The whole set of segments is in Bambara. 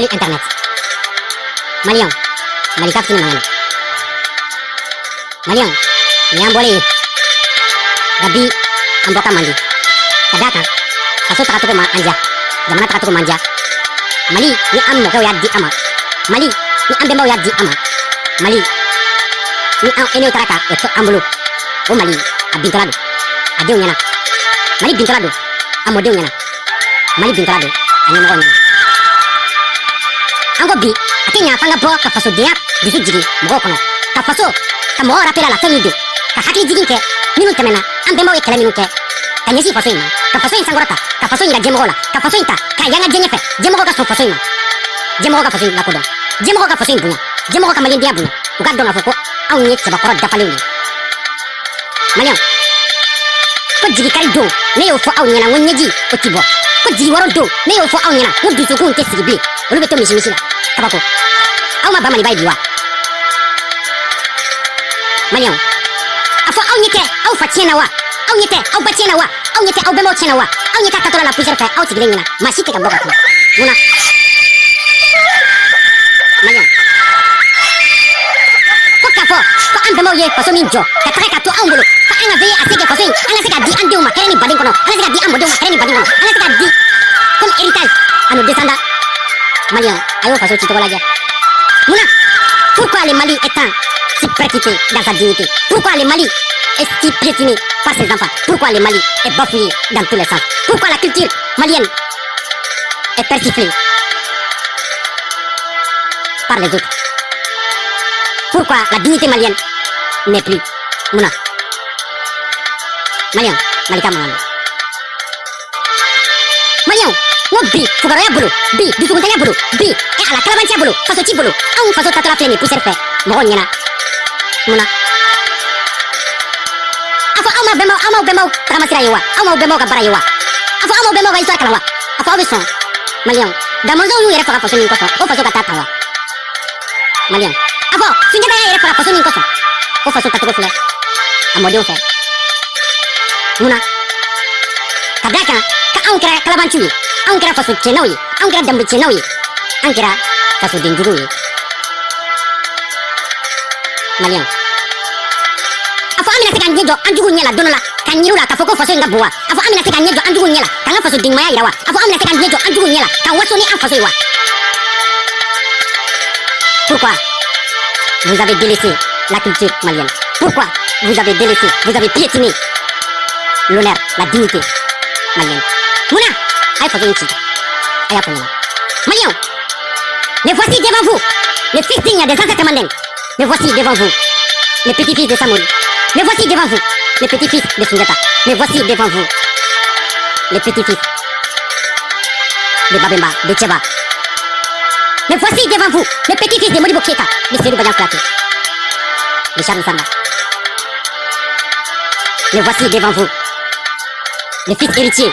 Hali internet. Maliyɛnw, Malika fitini mankan don. Maliyɛnw, nin y'an bɔlen ye. Nka bi an bɔka man di. Ka d'a kan, faso tagacogo ma an diya, jamana tagacogo man diya. Mali ni an mɔkɛw y'a di an ma, Mali ni an bɛnbaw y'a di an ma, Mali ni an aînéw taara ka o to an bolo, o Mali a bintɔla don a denw ɲɛna. Mali bintɔla don a mɔdenw ɲɛna. Mali bintɔla don a ɲɛmɔgɔw ɲɛna. An ko bi a tɛ ɲa f'an ka bɔ ka fasodenya dusu jigin mɔgɔw kɔnɔ, ka faso ka mɔgɔw rappeler a la fɛn min don, ka hakili jigin kɛ minnu tɛmɛna, an bɛnbaw ye kɛlɛ minnu kɛ ka ɲɛsin faso in ma, ka faso in sankɔrɔta, ka faso in yira diɲɛmɔgɔw la, ka faso in ta k'a yanga diɲɛ fɛ, diɲɛmɔgɔw ka sɔn faso in ma, diɲɛmɔgɔw ka faso in lakodɔn, diɲɛmɔgɔw ka faso in bonya, diɲɛmɔgɔw ka maliyɛndenya bonya, u k'a dɔn k'a fɔ ko anw ye cɛbakɔrɔ dafalenw ye. Maliyɛnw, ko jigikari don ne y'o fɔ aw ɲɛna, n ko ɲɛji o ti bɔ. Ko jigi wɔrɔ don ne y'o fɔ aw ɲɛna, n ko dusukun tɛ sigi bilen, olu bɛ to misimisi la. Kabako, aw ma ba Maliba ye bi wa? Maliyɛnw, a fɔ aw ɲɛ tɛ aw fa tiɲɛ na wa? Aw ɲɛ tɛ aw ba tiɲɛ na wa? Aw ɲɛ tɛ aw bɛnbaw tiɲɛ na wa? Aw ɲɛ tɛ a tatɔla la poussière fɛ aw sigilen ɲɛna, maa si tɛ ka bɔ ka kuma. Mun na? Maliyɛnw, ko k'a fɔ ko an bɛnbaw ye faso min jɔ ka taga ka to anw bolo, ko an ka veiller à ce que faso in an ka se k'a di an denw ma hɛrɛ ni baden kɔnɔ, an ka se k'a di an mɔdenw ma hɛrɛ ni baden kɔnɔ, an ka se k'a di comme héritage à nos descendants. Maliyɛnw, a y'o faso cicogo lajɛ. Mun na? Pourquoi le Mali étant si percuté dans sa dignité? Pourquoi le Mali est si piétiné par ses enfants? Pourquoi le Mali est bafouillé dans tous les sens? Pourquoi la culture malienne est persiflée par les autres? Pourquoi la dignité malienne n'est plus? Mun na? Maliyɛnw, Malika mankan don. Maliyɛnw, n ko bi fugaraya bolo, bi dusukuntanya bolo, bi e ala kalabanciya bolo, faso ci bolo, anw faso tatɔla filɛ nin poussière fɛ mɔgɔw ɲɛna. Mun na? A fɔ aw ma bɛnbaw, aw m'aw bɛnbaw tagamasira ye wa? Aw m'aw bɛnbaw ka baara ye wa? A fɔ aw m'aw bɛnbaw ka histoire kalan wa? A fɔ aw bɛ sɔn maliyɛnw, Damɔzɔnw y'u yɛrɛ faga faso min kosɔn, o faso ka taa tan wa? Maliyɛnw, a fɔ Sunjata y'a yɛrɛ faga faso min kosɔn, o faso tacogo filɛ a mɔdenw fɛ. Mun na? Ka d'a kan ka anw kɛra kalabanciw ye, anw kɛra faso tiɲɛnaw ye, anw kɛra danbe tiɲɛnaw ye, an kɛra fasodenjuguw ye. Maliyɛnw, a fɔ an bɛna se k'an ɲɛ jɔ an juguw ɲɛ la don dɔ la k'an yir'u la k'a fɔ ko faso in ka bon wa? A fɔ an bɛna se k'an ɲɛ jɔ an juguw ɲɛ la k'an ka fasoden ɲumanya yira wa? A fɔ an bɛna se k'an ɲɛ jɔ an juguw ɲɛ la k'an waso ni an faso ye wa? Pourquoi vous avez délaissé la culture malienne? Pourquoi vous avez délaissé, vous avez piétiné l'honneur, la dignité malienne? Mun na a ye faso in ci? A y'a fɔ ɲɛna. Maliyɛnw, me voici devant vous, le fils digne des ancêtres mandingues. Me voici devant vous, le petit-fils de Samori. Me voici devant vous, le petit-fils de Sunjata. Me voici devant vous, le petit-fils de Babemba, de Tcheba. Me voici devant vous, le petit-fils de Modibo Keïta, de Seydou Badian Kouyaté, de Charles Samba. Me voici devant vous, le fils héritier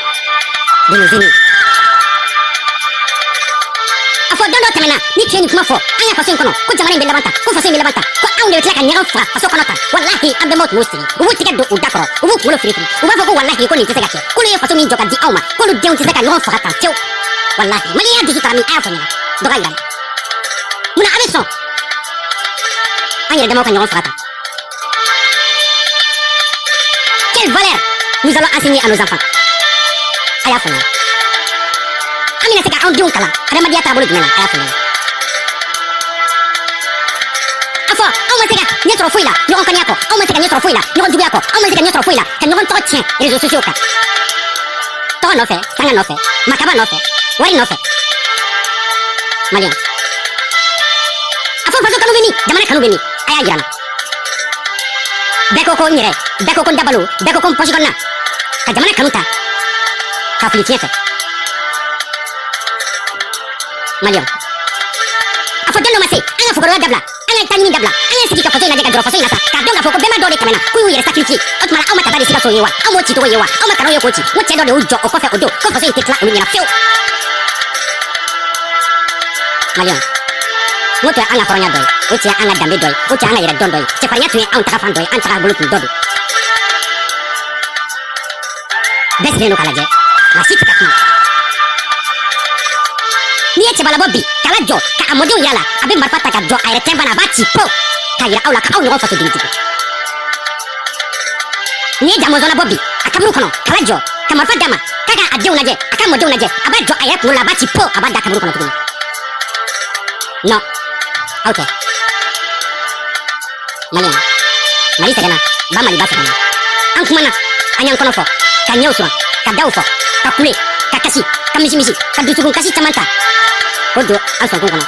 de nos aînés. A fɔ don dɔ tɛmɛna ni tun ye nin kuma fɔ an ka faso in kɔnɔ, ko jamana in bɛ laban tan, ko faso in bɛ laban tan, ko anw de bɛ tila ka ɲɔgɔn faga faso kɔnɔ tan, walahi an bɛnbaw tun b'u sigi, u b'u tigɛ don u da kɔrɔ, u b'u kunkolo firifiri, u b'a fɔ ko walahi ko nin tɛ se ka kɛ, k'olu ye faso min jɔ ka di anw ma, k'olu denw tɛ se ka ɲɔgɔn faga tan fiyewu. Walahi maliyɛnya dusu taara min, a y'a fɔ ɲɛna, dɔ ka yira. Munna a bɛ sɔn an yɛrɛ damaw ka ɲɔgɔn faga tan? Quelle valeur nous allons enseigner à nos enfants? A y'a fɔ ɲɛna. An bɛna se ka anw denw kalan adamadenya taabolo jumɛn na? A y'a fɔ ɲɛna. A fɔ anw ma se ka ɲɛ sɔrɔ foyi la ɲɔgɔn kaniya kɔ, anw ma se ka ɲɛ sɔrɔ foyi la ɲɔgɔn juguya kɔ, anw ma se ka ɲɛ sɔrɔ foyi la ka ɲɔgɔn tɔgɔ tiɲɛ réseaux sociaux kan, tɔgɔ nɔfɛ, sanga nɔfɛ, makaba nɔfɛ, wari nɔfɛ. Maliyɛn, a fɔ faso kanu bɛ min, jamana kanu bɛ min? A y'a yira n na. Bɛɛ ko ko n yɛrɛ, bɛɛ ko ko n dabalo, bɛɛ ko ko n pɔsi kɔnɔna, ka jamana kanu ta ka fili fiɲɛ fɛ. Maliyɛn, a fɔ don dɔ ma se an ka fugaraya dabila, an ka taa ɲini dabila, an ka sigi ka faso in lajɛ ka jɔrɔ faso in na sa, k'a dɔn k'a fɔ ko bɛnba dɔw de tɛmɛna k'u y'u yɛrɛ sacrifier. O tuma la aw ma tata de Sikaso ye wa? Aw m'o cicogo ye wa? Aw ma kanu ye k'o ci? N ko cɛ dɔ de y'u jɔ o kɔfɛ o don ko faso in tɛ tila olu ɲɛna fiyewu. Maliyɛnw, n ko tun ye an ka hɔrɔnya dɔ ye, o tun ye an ka danbe dɔ ye, o tun ye an ka yɛrɛdɔn dɔ ye, cɛfarinya tun ye anw tagafan dɔ ye, an tagabolo tun dɔ don. Bɛɛ sigilen don k'a lajɛ, maa si tɛ ka kuma. N'i ye cɛbalabɔ bi k'a lajɔ ka a mɔdenw yira la, a bɛ marifa ta ka jɔ a yɛrɛ tɛnba na, a b'a ci po k'a yira aw la ka aw ɲɔgɔn faso denjugu. N'i ye jamɔzɔn labɔ bi a kaburu kɔnɔ k'a lajɔ ka marifa d'a ma k'a ka a denw lajɛ, a ka mɔdenw lajɛ, a b'a jɔ a yɛrɛ kunkolo la, a b'a ci po, a b'a da kaburu kɔnɔ tuguni. Non, aw tɛ Maliyɛn. Mali sɛgɛnna, ba Maliba sɛgɛnna. An kumana, an y'an kɔnɔ fɔ, ka ɲɛw suran, ka daw fɔ, ka kule, ka kasi, ka misimisi, ka dusukun kasi caman ta k'o don an sɔnkun kɔnɔ,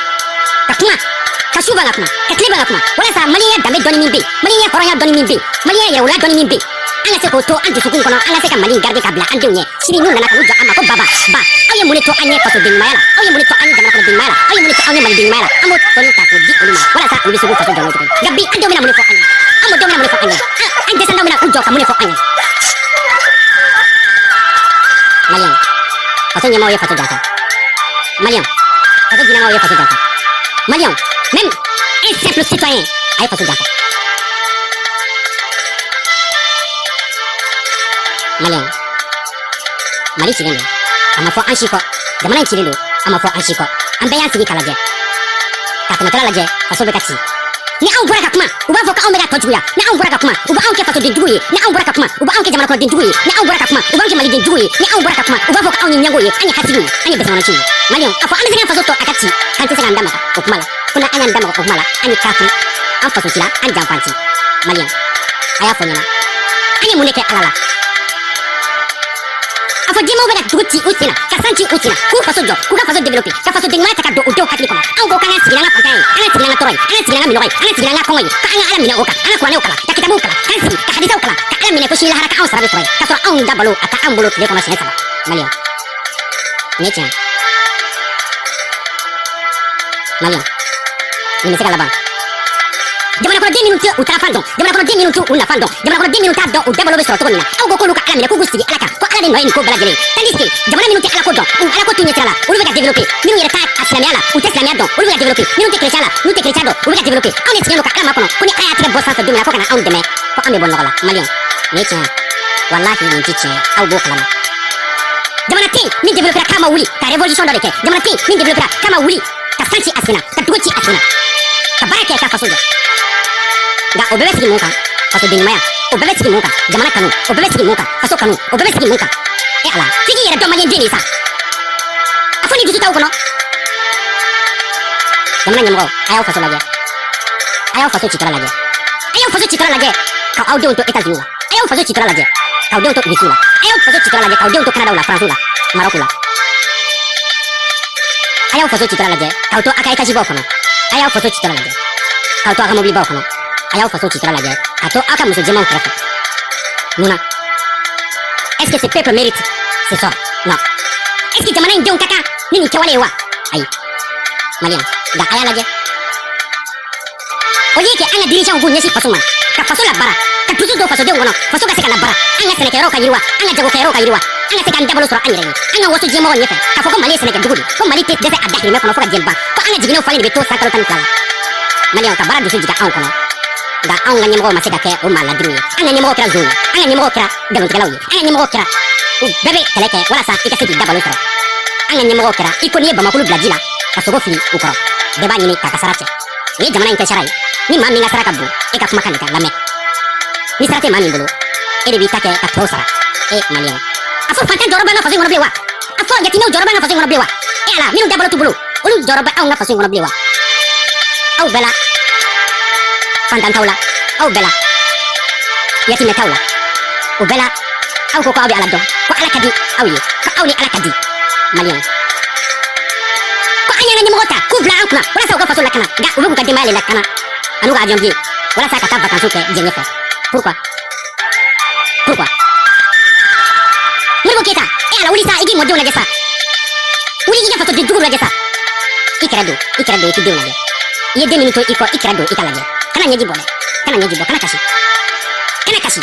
ka kuma, ka su ban ka kuma, ka tile ban ka kuma, walasa maliyɛnya danbe dɔɔni min bɛ yen, maliyɛnya hɔrɔnya dɔɔni min bɛ yen, maliyɛnya yɛrɛwoloya dɔɔni min bɛ yen, an ka se k'o to an dusukun kɔnɔ, an ka se ka Mali in garder ka bila an denw ɲɛ sini n'u nana ka n'u jɔ an ma ko baba ba, aw ye mun de to an ɲɛ fasoden ɲumanya la, aw ye mun de to an ye jamana kɔnɔden ɲumanya la, aw ye mun de to an ye maliden ɲumanya la, an b'o tɔni ta k'o di olu ma walasa olu bɛ se k'u faso jɔ n'o cogo ye. Nka bi an denw bɛna mun de fɔ an ɲɛna? An mɔdenw bɛna mun de fɔ an ɲɛna? An dɛsɛndaw bɛna u jɔ ka mun de fɔ an ɲɛna? Maliyɛn, faso ɲɛmaaw ye faso janfa. Maliyɛn, faso jinɛmaw ye faso janfa. Maliyɛn, même un simple citoyen a ye faso janfa. Maliyɛn, Mali cilen don, a ma fɔ an si kɔ. Jamana in cilen don, a ma fɔ an si kɔ. An bɛɛ y'an sigi k'a lajɛ, ka tɛmɛtɔla lajɛ, faso bɛ ka ci. Ni anw bɔra ka kuma, u b'a fɔ ko anw bɛ ka tɔ juguya. Ni anw bɔra ka kuma, u b'anw kɛ fasoden jugu ye. Ni anw bɔra ka kuma, u b'anw kɛ jamana kɔnɔden jugu ye. Ni anw bɔra ka kuma, u b'anw kɛ maliden jugu ye. Ni anw bɔra ka kuma, u b'a fɔ ko anw ye ɲɛngo ye, an ye hasidiw ye, an ye bɛsɛmɔnɔciw ye. Maliyɛnw, a fɔ an bɛ se k'an faso to a ka ci, k'an tɛ se k'an da maga o kuma la, ko n'an y'an da maga o kuma la, an ye kafiri, an faso cila, an janfanci. Maliyɛn, a y'a fɔ ɲɛna, an ye mun de kɛ Ala la? A fɔ jɛmaw bɛ ka dugu ci u sen na, ka san ci u sen na, k'u faso jɔ, k'u ka faso développer, ka faso den ɲumanya ta ka don u denw hakili kɔnɔ. Anw ko k'an ka sigi n'an ka fantanya ye, an ka sigi n'an ka tɔɔrɔ ye, an ka sigi n'an ka minɔgɔ ye, an ka sigi n'an ka kɔngɔ ye, ko an ka Ala minɛ o kan, an ka kuranɛw kalan, ka kitabuw kalan, k'an sigi ka hadisaw kalan, ka Ala minɛ ko sini lahara k'anw sara bɛ sɔrɔ yen, k'a sɔrɔ anw da balo a ka anw bolo tile kɔnɔ siɲɛ 3. Maliyɛn, nin ye tiɲɛ. Maliyɛn, nin bɛ se ka laban. Jamana kɔnɔden minnu tɛ u taafan dɔn, jamana kɔnɔden minnu tɛ u nafa dɔn, jamana kɔnɔden minnu t'a dɔn u dabalo bɛ sɔrɔ cogo min na, aw ko k'olu ka Ala minɛ, k'u k'u sigi Ala kan, ko Ala de nɔ ye nin ko bɛɛ lajɛlen. Tandis que jamana minnu tɛ Ala ko dɔn, u Ala ko t'u ɲɛsira la, olu bɛ ka développer. Minnu yɛrɛ t'a a silamɛya la, u tɛ silamɛya dɔn, olu bɛ ka développer. Minnu tɛ chrétien la, n'u tɛ chrétien dɔn, olu bɛ ka développer. Anw de sigilen don ka Ala makɔnɔ ko ni Ala y'a tigɛ bɔ sanfɛ don min na ko ka na anw dɛmɛ, ko an bɛ bɔ nɔgɔ la. Maliyɛn, nin ye tiɲɛ ye, walahi nin tɛ tiɲɛ ye, aw b'o kalama. Jamana tɛ yen min développera k'a ma wuli ka révolution dɔ de kɛ. Jamana tɛ yen min développera k'a ma wuli ka san ci a sen na, ka dugu ci a sen na, ka baara kɛ ka faso jɔ. Nka o bɛɛ bɛ sigi mun kan? Fasoden ɲumanya. O bɛɛ bɛ sigi mun kan? Jamana kanu. O bɛɛ bɛ sigi mun kan? Faso kanu. O bɛɛ bɛ sigi mun kan? E Ala, f'i k'i yɛrɛ dɔn maliyɛn den de ye sa. A fɔ ni dusu t'aw kɔnɔ. Jamana ɲɛmɔgɔw, a y'aw faso lajɛ, a y'aw faso citɔla lajɛ, a y'aw faso citɔla lajɛ k'aw denw to États-Unis la, a y'aw faso citɔla lajɛ k'aw denw to Russie la, a y'aw faso citɔla lajɛ k'aw denw to Canada la, France la, Maroc la. A y'aw faso citɔla lajɛ k'aw to a ka étage baw kɔnɔ, a y'aw faso citɔla lajɛ k'aw to a ka mobilibaw kɔnɔ, a y'aw faso citɔla lajɛ k'a to aw ka muso jɛmanw kɛrɛfɛ. Mun na? Est-ce que ce peuple mérite ce sort? Non. Est-ce que jamana in denw ka kan ni nin kɛwale ye wa? Ayi. Maliyɛn, nka a y'a lajɛ. Au lieu que an ka dirigeants k'u ɲɛsin faso ma, ka faso labaara, ka dusu don fasodenw kɔnɔ, faso ka se ka labaara, an ka sɛnɛkɛyɔrɔw ka yiriwa, an ka jagokɛyɔrɔw ka yiriwa, an ka se k'an dabalo sɔrɔ an yɛrɛ ye, an ka waso diɲɛmɔgɔw ɲɛfɛ, k'a fɔ ko Mali ye sɛnɛkɛdugu de, ko Mali tɛ dɛsɛ a dahirimɛ kɔnɔ fo ka diɲɛ ban, ko an ka jiginɛw falen de bɛ to san kalo 12 la. Maliyɛnw, ka baara dusu jigin anw kɔnɔ, nka anw ka ɲɛmɔgɔw ma se ka kɛ o maa ladiriw ye. An ka ɲɛmɔgɔw kɛra zonw ye, an ka ɲɛmɔgɔw kɛra nkalontigɛlaw ye, an ka ɲɛmɔgɔw kɛra u bɛɛ bɛ kɛlɛ kɛ walasa i ka se k'i dabalo sɔrɔ. An ka ɲɛmɔgɔw kɛra i ko n'i ye bamakulu bila ji la ka sogo fili u kɔrɔ, bɛɛ b'a ɲini k'a ka sara cɛ. O ye jamana in kɛ sara ye. Ni maa min ka sara ka bon, e ka kumakan de ka lamɛn. Ni sara tɛ maa min bolo, e de b'i ta kɛ ka tɔw sara. E maliyɛn, a fɔ fantan jɔyɔrɔ b'an ka faso in kɔnɔ bilen wa? A fɔ yatimɛw jɔyɔrɔ b'an ka faso in kɔnɔ bilen wa? E Ala, minnu dabalo t'u bolo, olu jɔyɔrɔ bɛ anw ka faso in kɔnɔ bilen wa? Aw bɛɛ la fantan t'aw la, aw bɛɛ la yatimɛ t'aw la, o bɛɛ la aw ko ko aw bɛ Ala dɔn, ko Ala ka di aw ye, ko aw ni Ala ka di. Maliyɛnw, ko an y'an ka ɲɛmɔgɔ ta k'u bila an kunna walasa u ka faso lakana, nka u bɛ k'u ka denbaya de lakana an'u ka avion billet walasa ka taa vacances kɛ diɲɛ ɲɛfɛ. Pourquoi? Pourquoi? Modibo Keyita, e Ala, wuli sa, i k'i mɔdenw lajɛ sa, wuli k'i ka fasoden juguw lajɛ sa. I kɛrɛ don, i kɛrɛ don, i k'i denw lajɛ. I ye den minnu to i kɔ, i kɛrɛ don, i ka lajɛ. Kana ɲɛji bɔ dɛ, kana ɲɛji bɔ, kana kasi, kana kasi,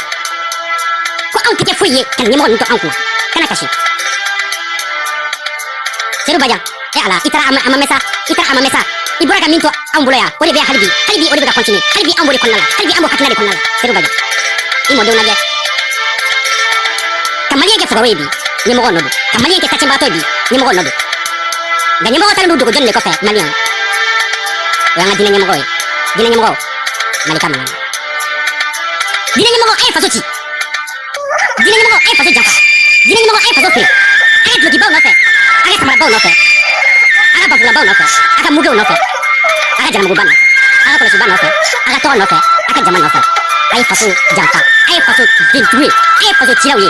ko anw tɛ kɛ foyi ye ka ɲɛmɔgɔ ninnu to anw kunna. Kana kasi. Sedu Bajan, e Ala, i taara a ma mɛn sa, i taara a ma mɛn sa. I bɔra ka min to anw bolo yan, o de bɛ yan hali bi, hali bi o de bɛ ka continuer, hali bi an b'o de kɔnɔna la, hali bi an b'o hakilina de kɔnɔna la. Sedu Bajan, i mɔdenw lajɛ. Ka maliyɛn kɛ fugaro ye bi, ɲɛmɔgɔ nɔ don. Ka maliyɛn kɛ tacɛnbagatɔ ye bi, ɲɛmɔgɔ nɔ don. Nka ɲɛmɔgɔ taalen b'u dogo jɔnni de kɔfɛ? Maliyɛnw. O y'an ka diinɛ ɲɛmɔgɔ ye. Diinɛ ɲɛmɔgɔ, Mali ka mankan. Diinɛ ɲɛmɔgɔ, a ye faso ci. Diinɛ ɲɛmɔgɔ, a ye faso janfa. Diinɛ ɲɛmɔgɔ, a ye faso feere. A ka dulokibaw nɔfɛ, a ka samarabaw nɔfɛ, a ka bafulabaw nɔfɛ, a ka mugew nɔfɛ, a ka jalamuguba nɔfɛ, a ka kɔlɔsiba nɔfɛ, a ka tɔgɔ nɔfɛ, a ka jama nɔfɛ. A ye faso janfa, a ye faso denjugu ye, a ye faso cilaw ye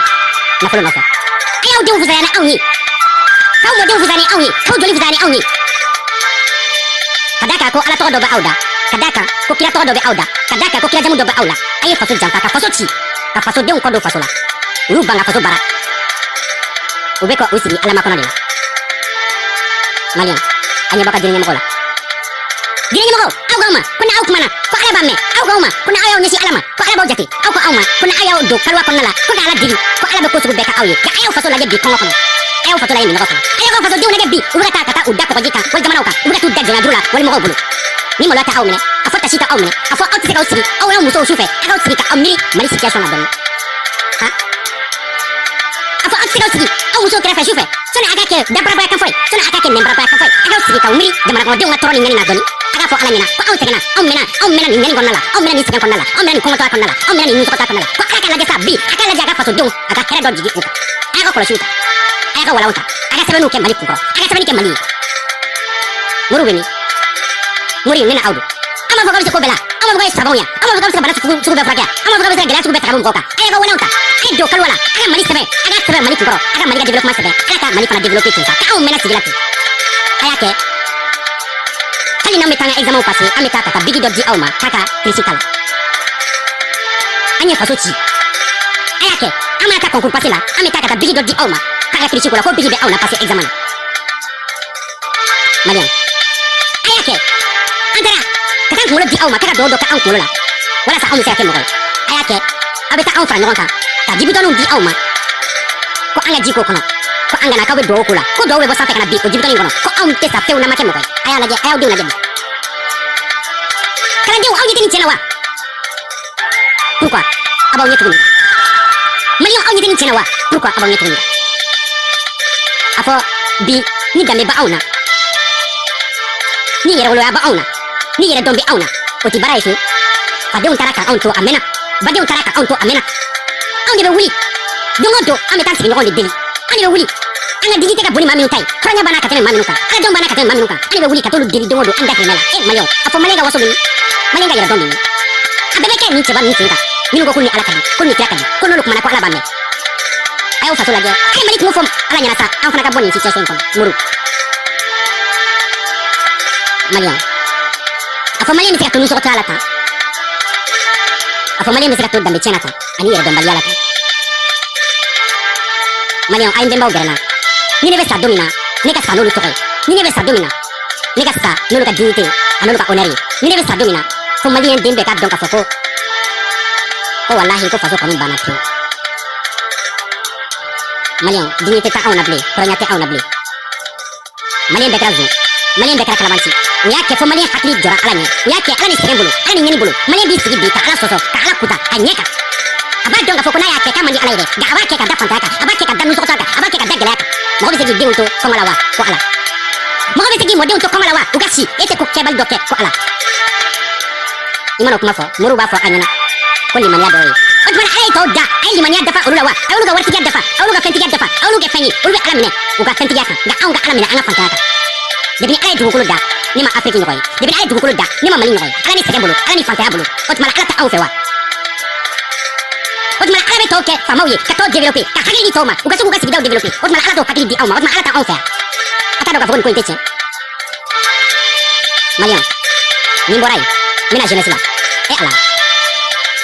nafolo nɔfɛ. A y'aw denw fisaya ni anw ye, k'aw mɔdenw fisaya ni anw ye, k'aw joli fisaya ni anw ye. Ka d'a kan ko Ala tɔgɔ dɔ bɛ aw da, ka d'a kan ko kira tɔgɔ dɔ bɛ aw da, ka d'a kan ko kira jamu dɔ bɛ aw la. A ye faso janfa, ka faso ci, ka fasodenw kɔ don faso la. U y'u ban ka faso baara. U bɛ ka u sigi Ala makɔnɔ de la. Maliyɛn, a ɲɛ b'aw ka diinɛ ɲɛmɔgɔ la. Diinɛ ɲɛmɔgɔw, aw k'anw ma ko n'aw kumana ko Ala b'a mɛn. Aw k'anw ma ko n'aw y'aw ɲɛsin Ala ma ko Ala b'aw jate. Aw ko anw ma ko n'aw y'aw don kaliwa kɔnɔna la ko ka Ala deli ko Ala bɛ ko sugu bɛɛ kɛ aw ye. Nka a y'aw faso lajɛ bi kɔngɔ kɔnɔ. A y'aw faso lajɛ minɔgɔ kɔnɔ. A y'aw ka fasodenw lajɛ bi, u bɛ ka taa ka taa u da kɔgɔji kan wali jamanaw kan, u bɛ ka t'u da jɔnya juru la wali mɔgɔw bolo. Ni maloya tɛ aw minɛ, a fɔ tasi tɛ aw minɛ, a fɔ aw tɛ se k'aw sigi aw n'aw musow su fɛ, a k'aw sigi ka aw miiri Mali situation na dɔɔni. Han, a fɔ aw tɛ se k'aw sigi aw musow kɛrɛfɛ su fɛ, sani a ka kɛ dabarabaya kan fɔ ye, sani a ka kɛ nɛnbarabaya kan fɔ ye, a k'aw sigi k'aw miiri jamana kɔnɔdenw ka tɔɔrɔ ni ɲani na dɔɔni. A k'a fɔ Ala ɲɛna ko anw sɛgɛnna, anw mɛnna, anw mɛnna nin ɲani kɔnɔna la, anw mɛnna nin sɛgɛn kɔnɔna la, anw mɛnna nin kɔngɔtɔya kɔnɔna la, anw mɛnna nin nisɔngɔtɔya kɔnɔna la, ko Ala k'a lajɛ sa bi, a k'a lajɛ a ka fasodenw, a ka hɛrɛ dɔ jigin u kan. A y'a ka kɔlɔsiw ta, a y'a ka walanw ta, a ka sɛbɛnniw kɛ Mali kunkɔrɔ, a ka sɛbɛnni kɛ Mali ye. Moriw bɛ min? Mori, ne na aw don. An b'a fɔ k'aw bɛ se ko bɛɛ la, an b'a fɔ k'aw ye savants ye, an b'a fɔ k'aw bɛ se ka bana sugu bɛɛ furakɛ, an b'a fɔ k'aw bɛ se ka gɛlɛya sugu bɛɛ ta ka bɔ mɔgɔw kan. A y'a ka walanw ta, a ye don kaliwa la, a ka Mali sɛbɛn, a ka sɛbɛn Mali kunkɔrɔ, a ka Mali ka développement sɛbɛn, ala ka Mali fana développer ten sa, k'anw mɛnna sigi la ten. A y'a kɛ. Hali n'an bɛ taa an ka examen passer, an bɛ taa ka taa biki dɔ di aw ma k'a ka kirisi k'a la. An ye faso ci. A y'a kɛ. An mana taa concours passer la, an bɛ taa ka taa biki dɔ di aw ma k'a ka kirisi ko la, ko biki bɛ anw na passer examen na. Maliyɛn, a y'a kɛ. An taara ka taa kunkolo di aw ma k'a ka duwawu dɔ kɛ anw kunkolo la walasa anw bɛ se ka kɛ mɔgɔ ye. A y'a kɛ. Aw bɛ taa anw fara ɲɔgɔn kan ka jibitɔniw di aw ma ko an ka ji k'o kɔnɔ, ko an kana k'aw bɛ duwawu k'o la, ko duwawu bɛ bɔ sanfɛ ka na bin o jibitɔni kɔnɔ, ko anw tɛ sa fewu n'an ma kɛ mɔgɔ ye. A y'a lajɛ, a y'aw denw lajɛ bi. Kalandenw, aw ɲɛ tɛ nin cɛ la wa? Pourquoi aw b'aw ɲɛ tugu nin kan? Maliyɛnw, aw ɲɛ tɛ nin cɛ la wa? Pourquoi aw b'aw ɲɛ tugu nin kan? A fɔ bi ni danbe b'anw na, ni yɛrɛwoloya b'anw na, ni yɛrɛdɔn bɛ anw na, o tɛ baara ye fiyewu. Fadenw taara ka anw to a mɛnna, badenw taara ka anw to a mɛnna. Anw de bɛ wuli don o don, an bɛ taa sigiɲɔgɔnw de deli. An de bɛ wuli, an ka dignité ka bon ni maa minnu ta ye, hɔrɔnya b'an na ka tɛmɛ maa minnu kan, aladenw b'an na ka tɛmɛ maa minnu kan, an de bɛ wuli ka t'olu deli don o don an dahirimɛ la. E maliyɛnw, a fɔ maliyɛn ka waso bɛ min? Maliyɛn ka yɛrɛdɔn bɛ min? A bɛɛ bɛ kɛ nin cɛba ninnu sen kan, minnu ko k'u ni Ala ka di, ko ni kira ka di, ko n'olu kumana ko Ala b'a mɛn. A y'aw faso lajɛ, a ye Mali kungo fɔ Ala ɲɛna sa, an fana ka bɔ nin situation in kɔnɔ. Moriw, maliyɛnw, a fɔ maliyɛn bɛ se ka to nisɔngɔtɔya la tan? A fɔ maliyɛn bɛ se ka to danbe tiɲɛ na tan ani yɛrɛdɔnbaliya la tan? Maliyɛnw, a ye n bɛnbaw gɛrɛ n na. Ni ne bɛ sa don min na, ne ka sa n'olu tɔgɔ ye. Ni ne bɛ sa don min na, ne ka sa n'olu ka dignité a n'olu ka honneur ye. Ni ne bɛ sa don min na, fo maliyɛn den bɛɛ k'a dɔn k'a fɔ ko walahi ko faso kanu banna pewu. Maliyɛnw, dignité tɛ anw na bilen, hɔrɔnya tɛ anw na bilen. Maliyɛn bɛɛ kɛra zon, maliyɛn bɛɛ kɛra kalabanci. U y'a kɛ fo maliyɛn hakili jɔra Ala ɲɛ. U y'a kɛ Ala ni sɛgɛn bolo, Ala ni ɲɛni bolo. Maliyɛn b'i sigi bi ka Ala sɔsɔ, ka Ala kuta a ɲɛ kan. A b'a dɔn k'a fɔ ko n'a y'a kɛ k'a man di Ala ye dɛ, nka a b'a kɛ ka da fantanya kan, a b'a kɛ ka da nusɔgɔtɔya kan, a b'a kɛ ka da gɛlɛya kan. Mɔgɔ bɛ se k'i denw to kɔngɔ la wa? Ko Ala. Mɔgɔ bɛ se k'i mɔdenw to kɔngɔ la wa? U ka si, e tɛ ko kɛbali dɔ kɛ, ko Ala. I mana o kuma fɔ, moriw b'a fɔ a ɲɛna ko limaniya dɔ ye. O tuma na Ala ye tɔw da, a ye limaniya dafa olu la wa? A y'olu ka waritigiya dafa, a y'olu ka fɛntigiya dafa, a y'olu kɛ fɛn ye, olu bɛ Ala minɛ u ka fɛntigiya kan, nka anw ka Ala minɛ an ka fantanya kan. Depuis Ala ye dugukolo da, ne ma Afiriki ɲɔgɔn ye. Depuis Ala ye dugukolo da, ne ma Mali ɲɔgɔn ye. Ala ni sɛgɛn bolo, Ala ni fantanya bolo. O tuma na Ala tɛ anw fɛ wa? O tuma na Ala bɛ tɔw kɛ faamaw ye, ka tɔw développer, ka hakili di tɔw ma, u ka se k'u ka sigidaw développer. O tuma na Ala t'o hakili di anw ma, o tuma Ala tɛ anw fɛ yan. A t'a dɔn k'a fɔ ko nin ko in tɛ tiɲɛ. Maliyɛnw, ni n bɔra yen, n bɛna jeunesse la. E Ala,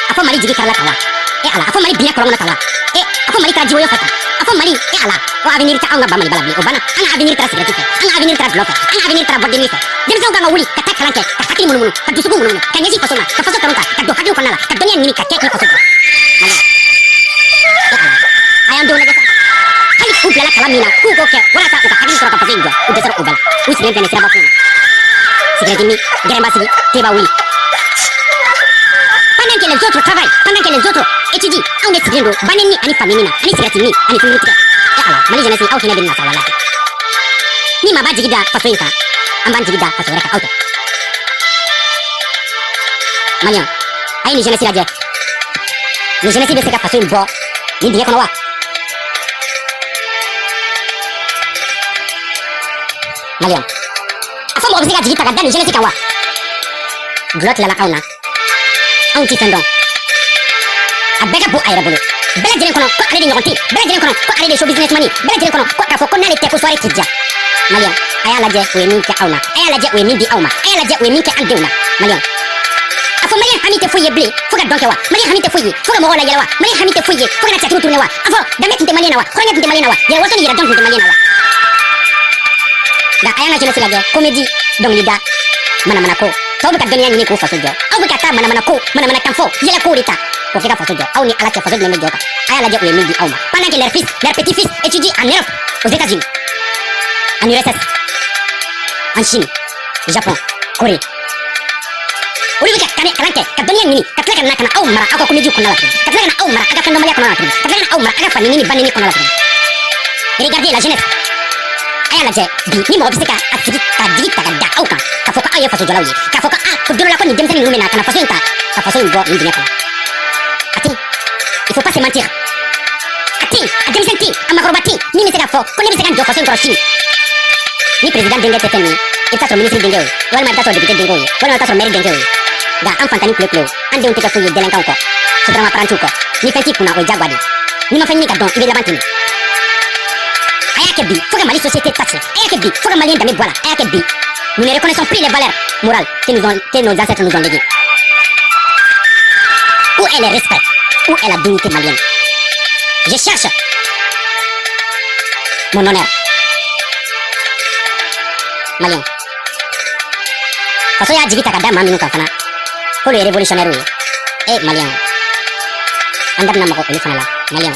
a fɔ Mali jigi karila tan wa? E Ala, a fɔ Mali binna kɔlɔn kɔnɔ tan wa? E a fɔ Mali taara jiwoyo fɛ tan? A fɔ Mali, e Ala, o avenir tɛ anw ka ba Maliba la bilen, o banna. An ka avenir taara sigɛrɛti fɛ, an ka avenir taara dɔlɔ fɛ, an ka avenir taara boîte de nuit fɛ. Denmisɛnw kan ka wuli ka taa kalan kɛ, ka hakili munumunu, ka dusukun munumunu, ka ɲɛsin faso ma, ka faso kanu ta, ka don hakiliw kɔnɔna la, ka dɔnniya ɲini ka kɛ k'i faso jɔ. Maliyɛn, e Ala, a y'an denw lajɛ sa. Hali u bilala kalan min na k'u k'o kɛ walasa u ka hakili sɔrɔ ka faso in jɔ, u dɛsɛra o bɛɛ la. U sigilen filɛ nin siraba kun na. Sigɛrɛti min, gɛrɛnba sigi, teba wuli. Pendant que les autres travaillent, pendant que les autres étudient, anw de sigilen don baneni ani famini na, ani sigɛrɛti min, ani sunguru tigɛ. E Ala, Mali jeunesse, aw hinɛ bɛ nin na sa walahi. Ni maa b'a jigi da faso in kan, an b'an jigi da faso wɛrɛ kan, aw tɛ. Maliyɛn, a ye nin jeunesse lajɛ. Nin jeunesse bɛ se ka faso in bɔ nin dingɛ kɔnɔ wa? Maliyɛn, a fɔ mɔgɔ bɛ se ka jigi ta ka da nin jeunesse kan wa? Gulɔ tilala anw na, anw ti fɛn dɔn. A bɛɛ ka bon a yɛrɛ bolo. Bɛɛ lajɛlen kɔnɔ ko ale de ɲɔgɔn tɛ yen. Bɛɛ lajɛlen kɔnɔ ko ale de show businessman ye. Bɛɛ lajɛlen kɔnɔ ko k'a fɔ ko n'ale tɛ ko soirée ti diya. Maliyɛn, a y'a lajɛ o ye min kɛ aw na. A y'a lajɛ o ye min di aw ma. A y'a lajɛ o ye min kɛ an denw na. Maliyɛn, a fɔ maliyɛn hami tɛ foyi ye bilen fo ka dɔn kɛ wa? Maliyɛn hami tɛ foyi ye fo ka mɔgɔw layɛlɛ wa? Maliyɛn hami tɛ foyi ye fo ka na théâtre tourner wa? A fɔ danbe tun tɛ maliyɛn na wa? Hɔrɔnya tun tɛ maliyɛn na wa? Yɛrɛwaso ni yɛrɛdɔn tun tɛ maliyɛn na wa? Nka a y'an ka jeunesse lajɛ, comédie, dɔnkilida, manamanako. Tɔw bɛ ka dɔnniya ɲini k'u faso jɔ. Aw bɛ ka taa manamanako, manamanakan fɔ, yɛlɛko de ta k'o kɛ ka faso jɔ. Aw ni Ala cɛ, faso jumɛn bɛ jɔ kan? A y'a lajɛ u ye min di aw ma. Pendant que leurs fils, leurs petits-fils étudient en Europe, aux États-Unis, en URSS, en Chine, Japon, Corée. Olu bɛ ka kalan kɛ, ka dɔnniya ɲini, ka tila ka na ka na aw mara aw ka comédie kɔnɔna la tuguni, ka tila ka na aw mara aw ka fɛndɔnbaliya kɔnɔna la tuguni, ka tila ka na aw mara aw ka fanini ni banini kɔnɔna la tuguni. Regardez la jeunesse. A y'a lajɛ bi, ni mɔgɔ bɛ se ka a sigi ka jigi ta ka da aw kan k'a fɔ ko aw ye fasojɔlaw ye, k'a fɔ ko a ko don dɔ la ko nin denmisɛnnin ninnu bɛ na ka na faso in ta, ka faso in bɔ nin dingɛ kɔnɔ. A tɛ yen. Il faut pas se mentir. A tɛ yen, a denmisɛn tɛ yen, a maakɔrɔba tɛ yen min bɛ se k'a fɔ ko ne bɛ se ka n jɔ faso in kɔrɔ sini. Ni président denkɛ tɛ fɛn min ye, i bɛ taa sɔrɔ ministre denkɛ o ye, walima i bɛ taa sɔrɔ député denkɛ o ye, walima i bɛ taa sɔrɔ maire denkɛ o ye. Nka an fantanni kule kule o, an denw tɛ kɛ foyi ye délinquants kɔ, sotarama apprentiw kɔ. Ni fɛn t'i kunna, o ye diyagoya de ye. N'i ma fɛn ɲini ka dɔn, i bɛ laban ten de. A y'a kɛ bi fo ka Mali société ta tiɲɛ. A y'a kɛ bi fo ka Maliyɛn danbe bɔ a la. A y'a kɛ bi, nous ne reconnaissons plus les valeurs morales que nos ancêtres nous ont léguées. Où est le respect? Où est la dignité malienne? Je cherche mon honneur. Malien. Faso y'a jigi ta ka da maa minnu kan fana, k'olu ye révolutionnaire ye. E malien, an da bɛna mago olu fana la. Malien,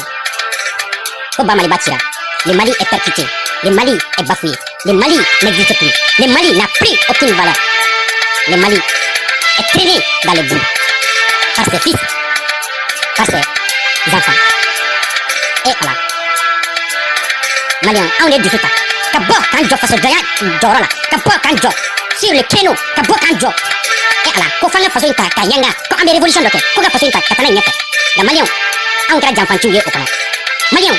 ko ba Maliba cira. Le Mali est percuté. Le Mali est bafoué. Le Mali n'existe plus. Le Mali n'a plus aucune valeur. Le Mali est traîné dans le bout par ses fils, par ses enfants. Et voilà. Malien, anw de dusu ta ka bɔ k'an jɔ fasojɔya jɔyɔrɔ la, ka bɔ k'an jɔ sur le créneau, ka bɔ k'an jɔ. E ala, ko f'an ka faso in ta ka yanga, ko an bɛ révolution dɔ kɛ, ko ka faso in ta ka taa n'a ye ɲɛfɛ. Nka maliyɛnw, anw kɛra janfanciw ye o kɔnɔ. Maliyɛnw,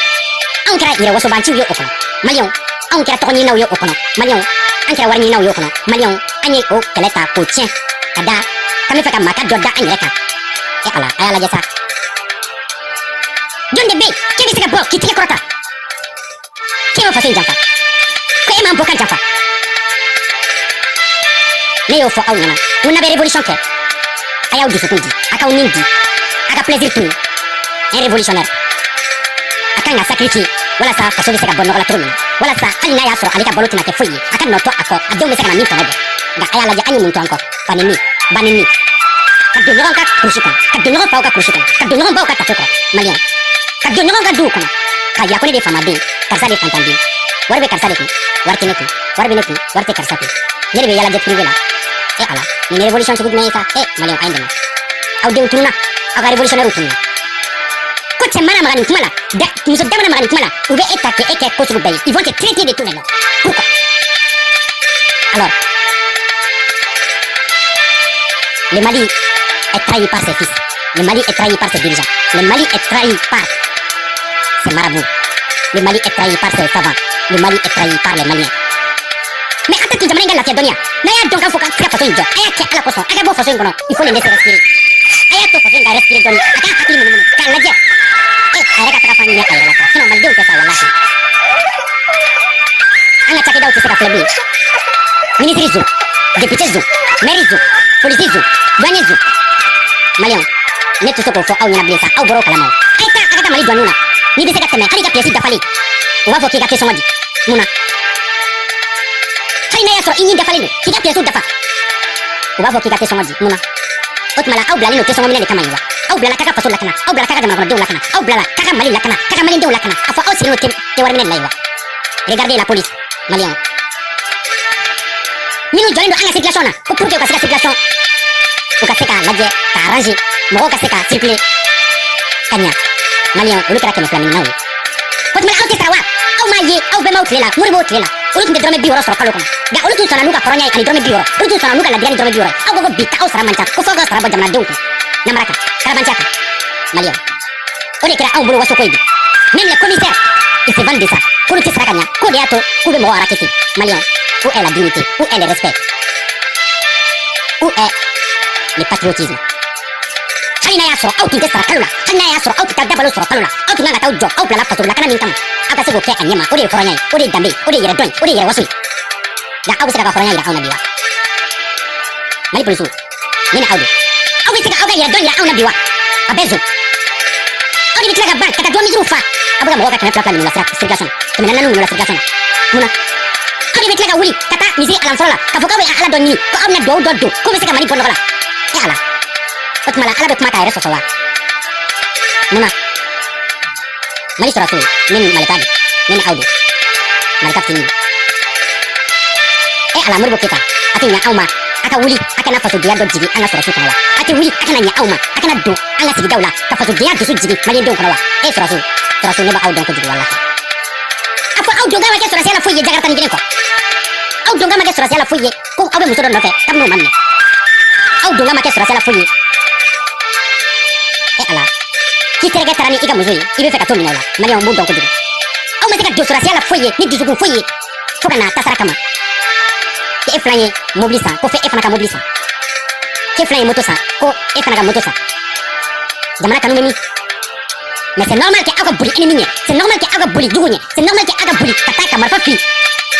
anw kɛra yɛrɛwasobanciw ye o kɔnɔ. Maliyɛnw, anw kɛra tɔgɔɲininaw ye o kɔnɔ. Maliyɛnw, an kɛra wariɲininaw ye o kɔnɔ. Maliyɛnw, an ye o kɛlɛ ta k'o tiɲɛ ka da k'an bɛ fɛ ka maka dɔ da an yɛrɛ kan. E ala, a y'a lajɛ sa. Jɔn de bɛ yen k'e bɛ se ka bɔ k'i tɛgɛ kɔrɔta k'e ma faso in janfa, ko e m'an bɔ ka janfa? Ne y'o fɔ aw ɲɛna, n ko n'a bɛ révolution kɛ, a y'aw dusukun di, a k'aw nin di, a ka plaisir tunu. Un révolutionnaire a kan ka sacrifier walasa faso bɛ se ka bɔ nɔgɔ la cogo min na, walasa hali n'a y'a sɔrɔ ale ka balo tɛna kɛ foyi ye, a ka nɔ to a kɔ, a denw bɛ se ka na min tɔnɔ bɔ. Nka a y'a lajɛ, an ye mun to an kɔ? Fanini, banini, ka don ɲɔgɔn ka kurusi kɔnɔ, ka don ɲɔgɔn faw ka kurusi kɔnɔ, ka don ɲɔgɔn baw ka tafe kɔrɔ. Maliyɛn, ka don ɲɔgɔn ka duw kɔnɔ k'a yira ko ne de ye faamaden, karisa de ye fantanden, wari bɛ karisa de kun, wari tɛ ne kun, wari bɛ ne kun, wari tɛ karisa kun, ne de bɛ yala jet privé la. E ala, nin ye révolution sugu jumɛn ye sa? E maliyɛn, a ye n dɛmɛ. Aw denw tununa, aw ka révolutionnaire tununa. Ko cɛ mana maga nin kuma la, muso da mana maga nin kuma la, u bɛ e ta k'e kɛ ko sugu bɛɛ ye. Ils vont te traiter de tous les noms. Pourquoi? Alors, le Mali est trahi par ses fils. Le Mali est trahi par ses dirigeants. Le Mali est trahi par ses marabouts. Le Mali est trahi par ses savants. Le Mali est trahi par les Maliens. Mais en tant que jamana in ka lafiya dɔnniya, n'a y'a dɔn k'a fɔ k'an tɛ se ka faso in jɔ, a y'a kɛ Ala kosɔn, a ka bɔ faso in kɔnɔ. Il faut les laisser respirer. A y'a to faso in ka respirer dɔɔni, a k'a hakili munumunu k'a lajɛ. E a yɛrɛ ka taga fan ɲɛ a yɛrɛ la sa, sinon malidenw tɛ sa walahi. An ka cakɛdaw tɛ se ka filɛ bilen. Ministre zo, député zo, maire zo, policier zo, douanier zo. Maliyɛnw, ne tɛ se k'o fɔ aw ɲɛna bilen sa, aw bɔra o kalama o. A ye taa a ka taa Mali douane na. N'i bɛ se ka tɛmɛ, hali ka pièce dafalen, u b'a fɔ k'i ka tesɔngɔ di. Mun na? Hali n'a y'a sɔrɔ i ɲin dafalen don, k'i ka pièce dafa, u b'a fɔ k'i ka tesɔngɔ di. Mun na? O tuma la, aw bilalen don tesɔngɔ minɛ de kama yen wa? Aw bilala k'a ka faso lakana, aw bilala k'a ka jamana kɔnɔdenw lakana, aw bilala k'a ka Mali lakana, k'a ka maliyɛndenw lakana. A fɔ aw sigilen don te wari minɛ de la yen wa? Regardez la police malien. Minnu jɔlen don an ka circulation na, ko pour que u ka se ka circulation, u ka se k'a lajɛ k'a arranger, mɔgɔw ka se ka circuler ka ɲa. Maliyɛn, olu kɛra 200 minɛnaw ye. O tuma aw tɛ sara wa? Aw m'a ye aw bɛnbaw tile la, Moribo tile la, olu tun tɛ dɔrɔmɛ 60 sɔrɔ kalo kɔnɔ. Nka olu tun sɔnna n'u ka hɔrɔnya ye ani dɔrɔmɛ 60. Olu tun sɔnna n'u ka ladiriya ni dɔrɔmɛ 60. Aw ko ko bi aw sara man ca, ko f'aw ka sara bɔ jamanadenw kun. Namara kan, kalabanciya kan. Maliyɛnw, o de kɛra anw bolo waso ko ye bi. Même les commissaires, ils se vantent de ça. K'olu tɛ sara ka ɲa, k'o de y'a to k'u bɛ mɔgɔw raqueter. Maliyɛnw, où est la dignité? Où est le respect? Où est le patriotisme? Hali n'a y'a sɔrɔ aw tun tɛ sara kalo la, hali n'a y'a sɔrɔ aw tɛ taa dabalo sɔrɔ kalo la, aw tun kan ka taa aw jɔ aw bilala faso lakana min kama, aw ka se k'o kɛ a ɲɛma. O de ye hɔrɔnya ye, o de ye danbe ye, o de ye yɛrɛdɔn ye, o de ye yɛrɛwaso ye. Nka aw bɛ se ka hɔrɔnya yira anw na bi wa? Mali polisiw, ne ni aw don, aw bɛ se ka aw ka yɛrɛdɔn yira anw na bi wa? A bɛɛ zon. Aw de bɛ tila ka ban ka taa duwamisiriw fa. Aw bɛ ka mɔgɔw ka 200 minɛ la circulation na, 400 minɛ la circulation na. Mun na? Aw de bɛ tila ka wuli ka taa misiri alamfɔlɔ la k'a fɔ k'aw bɛ ala dɔ ɲini, ko aw bɛna duwawu dɔ don k'o bɛ se ka Mali bɔ nɔgɔ la. E ala, o tuma la ala bɛ kuma k'a yɛrɛ sɔsɔ wa? Mun na? Mali sɔrɔsiw, ne ni Malika don, ne ni aw don, Malika fitinin don. E ala, Modibo Keyita, a tɛ ɲɛ aw ma a ka wuli a kana fasodenya dɔ jigin an ka sɔrɔsiw kɔnɔ wa? A tɛ wuli a kana ɲɛ aw ma a kana don an ka sigidaw la ka fasodenya dusu jigin maliyɛndenw kɔnɔ wa? E sɔrɔsiw, sɔrɔsiw, ne b'aw dɔn kojugu walahi. A fɔ aw donkan ma kɛ sɔrɔsiya la foyi ye jakarata ni kelen kɔ. Aw donkan ma kɛ sɔrɔsiya la foyi ye ko aw bɛ muso dɔ nɔfɛ kabini o ma minɛ. Aw donkan ma kɛ sɔrɔsiya la foyi ye. E ala, k'i terikɛ taara ni i ka muso ye, i bɛ fɛ ka t'o minɛ o la. Maliyɛnw b'o dɔn kojugu. Aw ma se ka don sɔrɔsiya la foyi ye ni dusukun foyi ye fo ka na tasara kama. K'e filan ye mobili san, ko fɛ e fana ka mobili san. K'e filan ye moto san, ko e fana ka moto san. Jamana kanu bɛ min? Mais c'est normal que aw ka boli ennemi ɲɛ, c'est normal que aw ka boli jugu ɲɛ, c'est normal que aw ka boli ka taa ka marifa fili,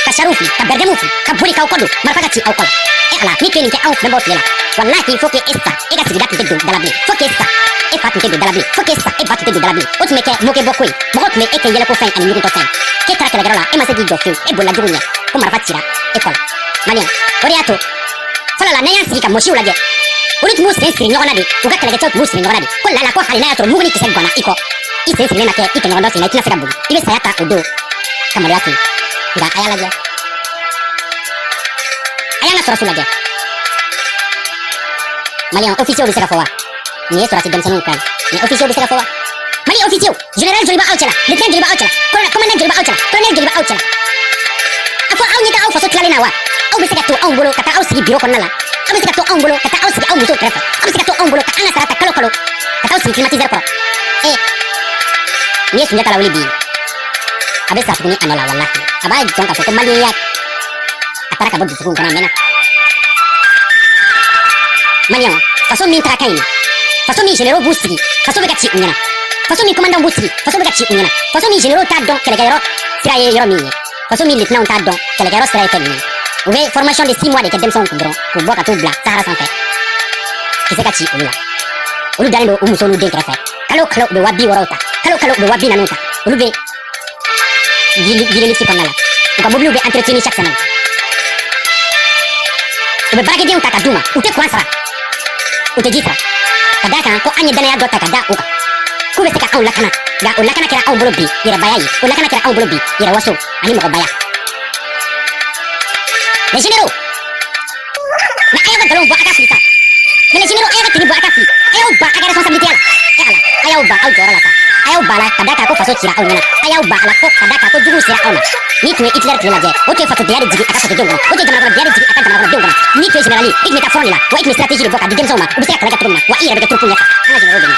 ka chariw fili, ka bɛrɛdɛmɛw fili, ka boli k'aw kɔ don, marifa ka ci aw kɔ la. E ala, ni tun ye nin kɛ aw bɛnbaw tile la, walahi faut que e sa, e ka sigida tun tɛ don da la bilen, faut que e sa, e fa tun tɛ don da la bilen, faut que e sa, e ba tun tɛ don da la bilen. O tun bɛ kɛ mokɛ bɔ ko ye, mɔgɔw tun bɛ e kɛ yɛlɛko fɛn ani ɲugutɔ fɛn. K'e taara kɛlɛkɛyɔrɔ la, e ma se k'i jɔ fiyewu, e bolila jugu ɲɛ, ko marifa cira e kɔ la. Maliyɛn, o de y'a to fɔlɔ la n'an y'an sigi ka mɔsiw lajɛ, olu tun b'u sen siri ɲɔgɔn na de, u ka kɛlɛkɛcɛw tun b'u siri ɲɔgɔn na de, ko lala ko hali n'a y'a sɔrɔ mugu ni kisɛ ganna i kɔ, i sen sirilen na kɛ i tɔɲɔgɔn dɔ sen na, i tɛna se ka boli, i bɛ saya ta o don ka maloya to yen. Nka a y'a lajɛ, a y'an ka sɔrɔsiw lajɛ. Maliyɛn, officier bɛ se ka fɔ wa? Nin ye sɔrɔsi denmisɛnninw kan ye, nin officier bɛ se ka fɔ wa? Mali officier, général joli b'aw cɛla, lieutenant joli b'aw cɛla, commandant joli b'aw cɛla, colonel joli b'aw cɛla? A fɔ aw ɲɛ tɛ aw faso tilalen na wa? Aw bɛ se ka to anw bolo ka taa aw sigi biro kɔnɔna la, aw bɛ se ka to anw bolo ka taa aw sigi aw musow kɛrɛfɛ, aw bɛ se ka to anw bolo ka an ka sara ta kalo kalo ka taa aw sigi climatiseur kɔrɔ. E n'i ye Sunjata lawuli bi, a bɛ sa tuguni a nɔ la walahi. A b'a dɔn k'a fɔ ko maliyɛnya a taara ka bɔ dusukun kɔnɔ a mɛnna. Maliyɛnw, faso min taga ka ɲi, faso min généraux b'u sigi, faso bɛ ka ci u ɲɛna, faso min commandant b'u sigi, faso bɛ ka ci u ɲɛna, faso min généraux t'a dɔn kɛlɛkɛyɔrɔ sira ye yɔrɔ min ye, faso min lieutenant t'a dɔn kɛlɛkɛyɔrɔ sira ye fɛn min ye. U bɛ formation de 6 mois de kɛ denmisɛnw kun dɔrɔn k'u bɔ ka t'u bila Sahara sanfɛ, kisɛ ka ci olu la. Olu dalen don u muso n'u den kɛrɛfɛ, kalo kalo u bɛ 60 000 ta, kalo kalo u bɛ 40 000 ta. Olu bɛ ville luxe kɔnɔna la, u ka mobiliw bɛ entretenir chaque semaine, u bɛ baarakɛdenw ta ka d'u ma, u tɛ courant sara, u tɛ ji sara, ka d'a kan ko an ye danaya dɔ ta ka da u kan k'u bɛ se ka anw lakana. Nka o lakana kɛra anw bolo bi yɛrɛbaya ye, o lakana kɛra anw bolo bi yɛrɛwaso ani mɔgɔbaya. Les généraux, mais a y'aw ka nkalonw bɔ a ka fili sa. Mais les généraux, a y'aw ka tenue bɔ a ka fili, a y'aw ban a ka responsabilité la. E ala, a y'aw ban aw jɔyɔrɔ la sa, a y'aw ban a la ka d'a kan ko faso cira aw ɲɛna, a y'aw ban a la ko ka d'a kan ko juguw sera aw ma. N'i tun ye Hitler tile lajɛ, o tun ye fasodenya de jigin a ka fasodenw kɔnɔ, o tun ye jamanakɔnɔdenya de jigin a ka jamanakɔnɔdenw kɔnɔ. N'i tun ye général ye, i tun bɛ taa front de la, wa i tun bɛ stratégie de bɔ k'a di denmisɛnw ma, u bɛ se ka kɛlɛ kɛ cogo min na, wa i yɛrɛ bɛ kɛ troupe ɲɛfɛ. An ka généraux bɛ min?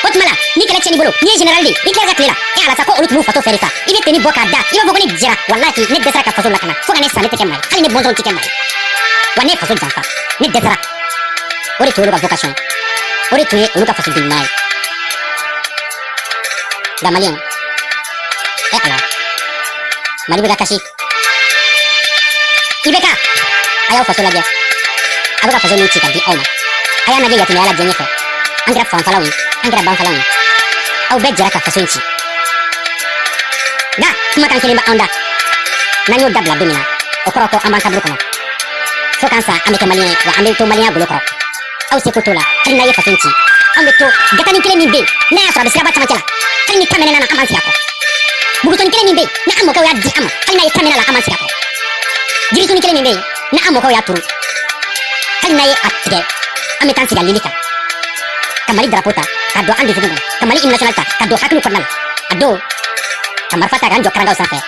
O tuma la ni kɛlɛ tiɲɛn'i bolo, n'i ye général de ye Hitler ka tile la, e ala sa ko olu tun b'u faso fɛ de sa, i bɛ tenue bɔ k'a da, i b'a fɔ ko ne jɛra, walahi ne dɛsɛra ka faso lakana, fo ka ne sa ne tɛ kɛ maa ye, hali ne bɔnsɔnw tɛ kɛ maa ye, wa ne ye faso janfa, ne dɛsɛra. O de tun ye olu ka vocation ye, o de tun ye olu ka fasoden ɲuman ye. Nka maliyɛnw, e ala, Mali bɛ ka kasi. IBK, a y'aw faso lajɛ, a bɛ ka faso min ci ka di aw ma, a y'a lajɛ yatimɛya la diɲɛ ɲɛfɛ. An kɛra fanfalaw ye, an kɛra banfalaw ye, aw bɛɛ jɛra ka faso in ci. Nka kumakan kelen bɛ anw da, n'an y'o dabila don min na, o kɔrɔ ko an b'an kaburu kɔnɔ fo k'an sa, an bɛ kɛ maliyɛn ye, wa an bɛ to maliyɛnya golo kɔrɔ. Aw seko t'o la, hali n'a ye faso in ci, anw bɛ to gatani kelen min bɛ yen n'a y'a sɔrɔ a bɛ siraba camancɛ la, hali ni ta mɛnɛna na, an b'an sigi a kɔrɔ. Bugutɔni kelen min bɛ yen n'an mɔkɛw y'a di an ma, hali n'a ye ta mɛnɛ la, an b'an sigi a kɔrɔ. Jirituni kelen min bɛ yen n'an mɔkɛw y'a turu, hali n'a ye a tigɛ, an bɛ taa sigi a lili kan ka Mali drapeau ta. K'a don an dusukun kɔnɔ, ka Mali hymne national ta ka don hakiliw kɔnɔna la. A don ka marifa ta k'an jɔ karangaw sanfɛ,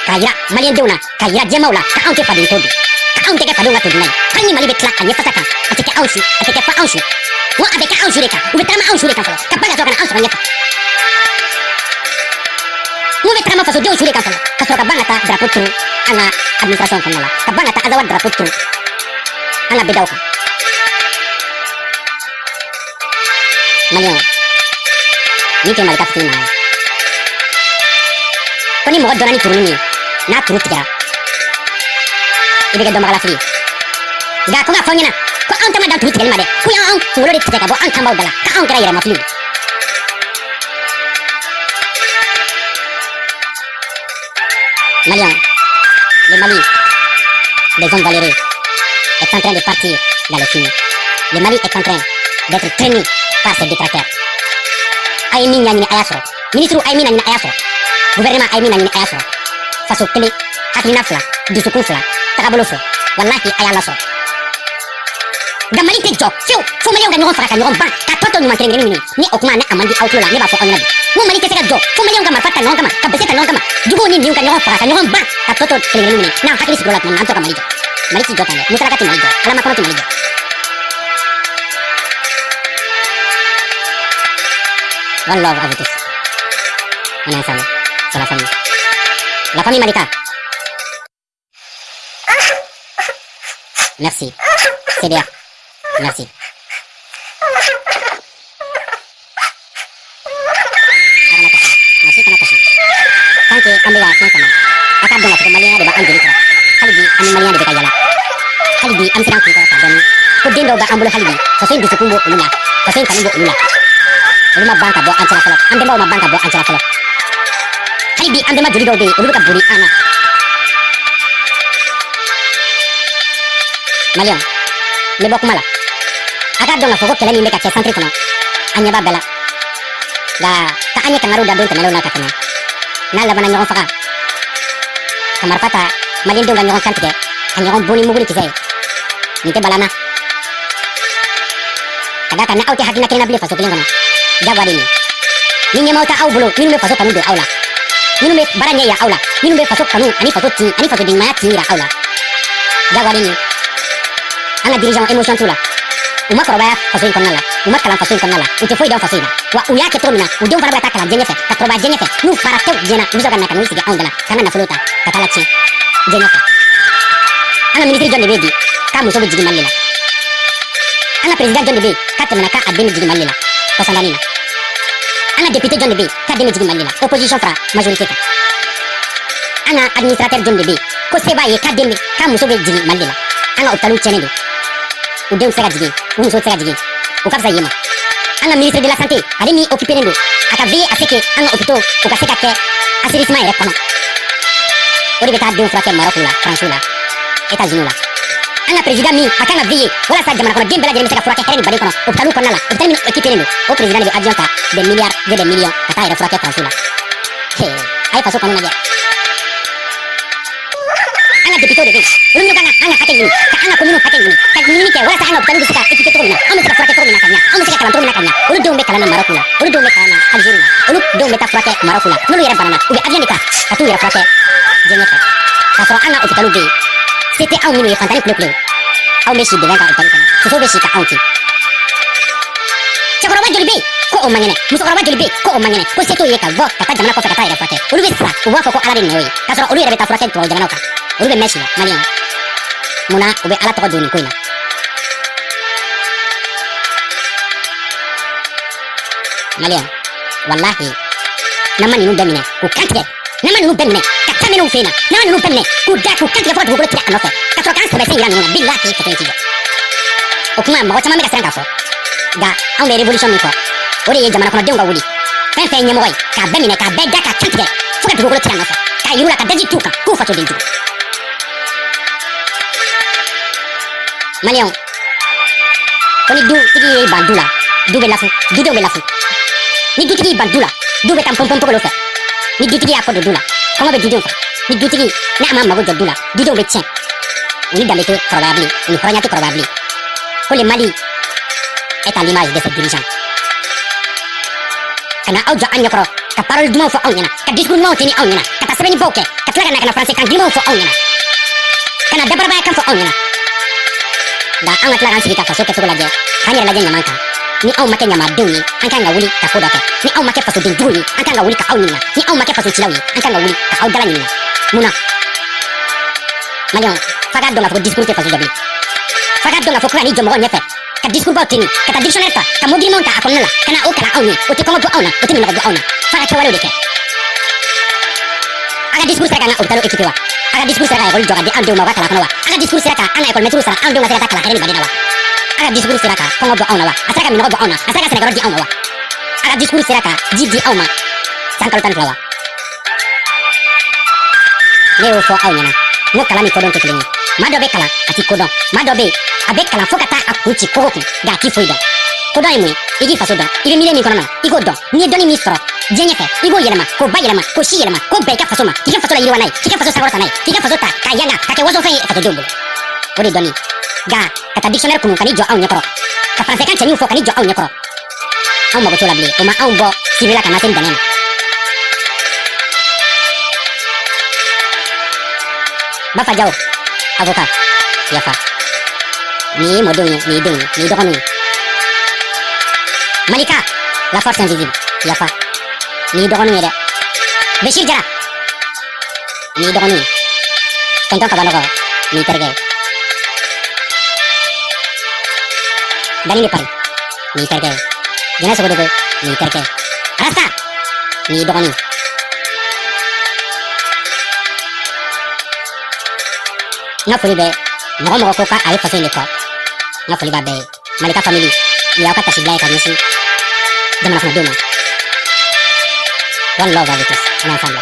k'a yira maliyɛndenw na, k'a yira jɛmaw la ka anw tɛ faden to dun, ka anw tɛ kɛ fadenw ka to dunna ye. Hali ni Mali bɛ tila a ɲɛfasa kan, a tɛ kɛ anw su, a tɛ kɛ fa anw su. N ko a bɛ kɛ anw su de kan, u bɛ tagama anw su de kan fɔlɔ, ka ban ka sɔrɔ ka na anw sɔrɔ ɲɛfɛ. N ko bɛ tagama fasodenw su de kan fɔlɔ, ka sɔrɔ ka ban ka taa drapeau turu an ka administration kɔnɔna la, ka ban ka taa Azawad drapeau turu an ka bɛdaw kan. Maliyɛnw, nin tɛ Malika fitinin mankan ye. Ko ni mɔgɔ dɔnna ni turunin min ye, n'a turu tigɛra, i bɛ kɛ dɔnbagalafili ye. Nka ko k'a fɔ aw ɲɛna ko anw ta ma dan turu tigɛli ma dɛ, k'u y'anw kunkolo de tigɛ ka bɔ an kanbaw da la, k'anw kɛra yɛrɛmafiliw ye. Maliyɛnw, le Mali des hommes valeureux est en train de partir dans les fumées. Le Mali est en train d'être traîné par ses détracteurs. A ye min ɲɛɲini a y'a sɔrɔ, ministre a ye min ɲɛɲini a y'a sɔrɔ, gouvernement a ye min ɲɛɲini a y'a sɔrɔ. Faso kelen, hakilina fila, dusukun fila, tagabolo fila, walahi a y'a lasɔrɔ. Nka Mali tɛ jɔ fiyewu fo maliyɛnw ka ɲɔgɔn faga ka ɲɔgɔn ban ka tɔ to ɲuman kelen kelen minnu ye. Ni o kuma ni a man di aw tulo la, ne b'a fɔ aw ɲɛna bi. N ko Mali tɛ se ka jɔ fo maliyɛnw ka marifa ta ɲɔgɔn kama, ka bese ta ɲɔgɔn kama, juguw ni ninw ka ɲɔgɔn faga ka ɲɔgɔn ban ka tɔ to kelen kelen minnu ye. N'an hakili sigir'o la tuma min na, an bɛ sɔrɔ ka Mali jɔ. Mali ti jɔ tan dɛ, musalaka tɛ Mali jɔ, alamakɔnɔ tɛ Mali jɔ. One love à vous tous. On est ensemble. C'est la famille. La famille Malika. Merci. CDA. Merci. A kana kasi. Maa si kana kasi. Tant que an bɛ ka fiɲɛ sama, a k'a dɔn k'a fɔ ko maliyɛnya de b'an joli kɔrɔ. Hali bi an ni maliyɛnya de bɛ ka yala. Hali bi an bɛ se k'an kun kɔrɔta dɔɔni. Ko den dɔw b'an bolo hali bi, faso in dusukun b'o olu la, faso in kanu b'o olu la. Olu ma ban ka bɔ an cɛla fɔlɔ. An bɛnbaw ma ban ka bɔ an cɛla fɔlɔ. Hali bi an bɛnba joli dɔw bɛ yen, olu bɛ ka boli an na. Maliyɛnw, n bɛ bɔ kuma la. A k'a dɔn k'a fɔ ko kɛlɛ min bɛ ka kɛ centre kɔnɔ, an ɲɛ b'a bɛɛ la. Nka ka an ye kangariw da don tɛmɛnenw na ka tɛmɛ, n'a labanna ɲɔgɔn faga, ka marifa ta maliyɛndenw ka ɲɔgɔn kantigɛ, ka ɲɔgɔn bon ni mugu ni kisɛ ye, nin tɛ bala na. Ka d'a kan ni aw tɛ hakilina kelen na bilen faso kelen kɔnɔ, jagoya de nin. Ni ɲɛmaaw tɛ aw bolo minnu bɛ faso kanu don aw la, minnu bɛ baara ɲɛ yira aw la, minnu bɛ faso kanu ani faso tin ani fasoden ɲumanya tin yira aw la, jagoya de nin. An ka dirigeant émotion t'u la, u ma kɔrɔbaya faso in kɔnɔna la, u ma kalan faso in kɔnɔna la, u tɛ foyi dɔn faso in na. Wa u y'a kɛ cogo min na, u denw fana bɛ ka taa kalan diɲɛ ɲɛfɛ, ka kɔrɔbaya diɲɛ ɲɛfɛ. N'u fara tew diɲɛ na, u bɛ sɔrɔ ka na ka n'u sigi anw da la, k'an ka nafolo ta ka taa la tiɲɛ diɲɛ ɲɛfɛ. An ka minisiri jɔn de bɛ yen bi k'a muso bɛ jigin Mali la? An ka président jɔn de bɛ yen k'a tɛmɛna k'a den bɛ jigin Mali la kɔsandani na? An ka député jɔn de bɛ yen k'a den bɛ jigin Mali la? Opposition fara majorité kan. An ka administrateur jɔn de bɛ yen ko se b'a ye k'a den bɛ k'a muso bɛ jigin Mali la? An ka hôpitaliw tiɲɛnen don, u denw tɛ se ka jigin, u musow tɛ se ka jigin, o ka fisa yen ma. An ka ministre de la santé, ale min occupé don, a ka veiller à ce que an ka hôpitaux u ka se ka kɛ assainissement yɛrɛ kɔnɔ, o de bɛ taa denw furakɛ Maroc la, France la, États-Unis la. An ka président min a kan ka veiller walasa jamana kɔnɔden bɛɛ lajɛlen bɛ se ka furakɛ hɛrɛ ni baden kɔnɔ hôpitaliw kɔnɔna la, hôpital min équipé don, o président de bɛ avion ta des milliards et des millions ka taa yɛrɛ furakɛ France la. A ye faso kanu lajɛ. An ka député de bɛ yen, olu minnu kan ka an ka hakɛ ɲini, ka an ka commune hakɛ ɲini, ka ɲinini kɛ walasa an ka hôpital bɛ se ka équipé cogo min na, an bɛ se ka furakɛ cogo min na ka ɲa, an bɛ se ka kalan cogo min na ka ɲa. Olu denw bɛ kalan na Maroc la, olu denw bɛ kalan na Algérie la, olu denw bɛ taa furakɛ Maroc la. N'olu yɛrɛ banana, u bɛ avion de ta ka t'u yɛrɛ furakɛ diɲɛ ɲɛfɛ, k'a sɔrɔ an ka hôpital bɛ yen. Se tɛ anw minnu ye, fantan ni kulekule, anw bɛ si dɛmɛ ka hôpital kɔnɔ, sosow bɛ si ka anw kin. Cɛkɔrɔba joli bɛ yen ko o man kɛnɛ, musokɔrɔba joli bɛ yen ko o man kɛnɛ, ko se t'o ye ka bɔ ka taa jamana kɔfɛ ka taa yɛrɛ furakɛ? Olu bɛ sa, u b'a fɔ ko Ala de nɔ ye, k'a sɔrɔ olu yɛrɛ bɛ taa furakɛ tubabu jamanaw kan, olu bɛ mɛn si la. Maliyɛnw, munna u bɛ Ala tɔgɔ don nin ko in na? Maliyɛnw, walahi n'an ma ninnu bɛɛ minɛ k'u kantigɛ, n'an ma ninnu bɛɛ minɛ ka taa minnu fɛ yen na, n'an ma ninnu bɛɛ minɛ k'u da k'u kantigɛ fo ka dugukolo tigɛ a nɔfɛ, ka sɔrɔ k'an sɛbɛ sen yira ninnu na, bilahi faso in ti jɔ. O kuma mɔgɔ caman bɛ ka siran k'a fɔ, nka anw bɛ révolution min fɔ, o de ye jamana kɔnɔdenw ka wuli, fɛn fɛn ye ɲɛmɔgɔ ye, k'a bɛɛ minɛ k'a bɛɛ da k'a kantigɛ fo ka dugukolo tigɛ a nɔfɛ, k'a yir'u la ka daji t'u kan k'u fasoden jugu. Maliyɛnw, ko ni dutigi y'i ban du la, du bɛ lafu, dudenw bɛ lafu. Ni dutigi y'i ban du la, du bɛ taa pɔnpɔnpogolo fɛ. Ni dutigi y'a kɔ don du la, kɔngɔ bɛ dudenw fɛ. Ni dutigi ni a ma mago jɔ du la, dudenw bɛ tiɲɛ. U ni danbe tɛ kɔrɔbaya bilen, u ni hɔrɔnya tɛ kɔrɔbaya bilen. Ko le Mali est à l'image de ses dirigeants. Ka na aw jɔ an ɲɛkɔrɔ, ka parole dumanw fɔ aw ɲɛna, ka discours ɲumanw teni aw ɲɛna, ka taa sɛbɛnnibaw kɛ, ka tila ka na ka na français kan girimanw fɔ aw ɲɛna, ka na dabarabaya kan fɔ aw ɲɛna. Nka an ka tila k'an sigi ka faso kɛcogo lajɛ, k'an yɛrɛ lajɛ ɲaman kan. Ni anw ma kɛ ɲamadenw ye, an kan ka wuli ka ko dɔ kɛ. Ni anw ma kɛ fasoden juguw ye, an kan ka wuli ka aw ɲininka. Ni anw ma kɛ faso cilaw ye, an kan ka wuli ka aw dala ɲininka. Mun na? Maliyɛnw, f'a k'a dɔn k'a fɔ ko discours tɛ faso jɔ bilen. F'a k'a dɔn k'a fɔ ko ka n'i jɔ mɔgɔw ɲɛfɛ, ka discours baw teni, ka taa dictionnaire ta, ka mot girimanw ta a kɔnɔna la, ka na o kalan anw ye, o tɛ kɔngɔ bɔ anw na, o tɛ minɔgɔ bɔ anw na. F'a ka kɛwalew de kɛ. A ka discours sera k'an ka hôpital équipé wa? A ka discours sera ka école jɔ ka di an denw ma u ka kalan kɔnɔ wa? A ka discours sera ka an ka école maître sara an denw ka se ka taa kalan hɛrɛ ni baden na wa? A ka discours sera ka kɔngɔ bɔ anw na wa? A sera ka minɔgɔ bɔ anw na? A sera ka sɛnɛkɛyɔrɔ di anw ma wa? A ka discours sera ka ji di anw ma san kalo 12 wa? Ne y'o fɔ aw ɲɛna, n ko kalan ni kodɔn tɛ kelen ye. Maa dɔ bɛ kalan, a ti kodɔn. Maa dɔ bɛ yen, a bɛ kalan fo ka taa a kun ci kogo kun, nka a ti foyi dɔn. Kodɔn ye mun ye? I k'i faso dɔn, i bɛ milieu min kɔnɔna na, i k'o dɔn. N'i ye dɔnni min sɔrɔ diɲɛ ɲɛfɛ, i b'o yɛlɛma, k'o bayɛlɛma, k'o si yɛlɛma, k'o bɛn i ka faso ma, k'i ka faso layiriwa n'a ye, k'i ka faso sankɔrɔta n'a ye, k'i ka faso ta k'a yanga, k'a kɛ wasofɛn ye fasodenw bolo. O de ye dɔnni ye. Nka ka taa dictionnaire kunu ka n'i jɔ anw ɲɛkɔrɔ, ka français kan cɛɲiw fɔ ka n'i jɔ anw ɲɛkɔrɔ, anw mago t'o la bilen. O ma anw bɔ civil la ka na se nin danɛ ma. Bafa Jaw, avocat, yafa. Nin ye mɔdenw ye, nin ye denw ye, nin ye dɔgɔninw ye. Malika, la force invisible, yafa. Nin ye dɔgɔninw ye dɛ. Bashir Jara, nin ye dɔgɔninw ye. Tonton Kabanɔgɔ, nin ye terikɛ ye. Dani de Paris, nin ye terikɛ ye. Jɛnɛ Sogodogo, nin ye terikɛ ye. Rasta, nin ye dɔgɔnin ye. N ka foli bɛ mɔgɔ mɔgɔ ko k'a ye faso in de kɔ, n ka foli b'a bɛɛ ye. Malika family, nin y'aw ka tasibila ye ka ɲɛsin jamana kɔnɔdenw ma. One love à vous tous, on est ensemble.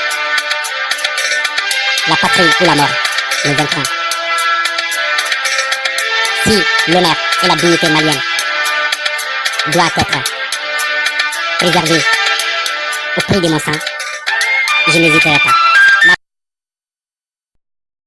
La patrie ou la mort, nous vaincrons. Si l'honneur et la dignité malienne doit être préservée au prix de mon sang, je n'hésiterai pas.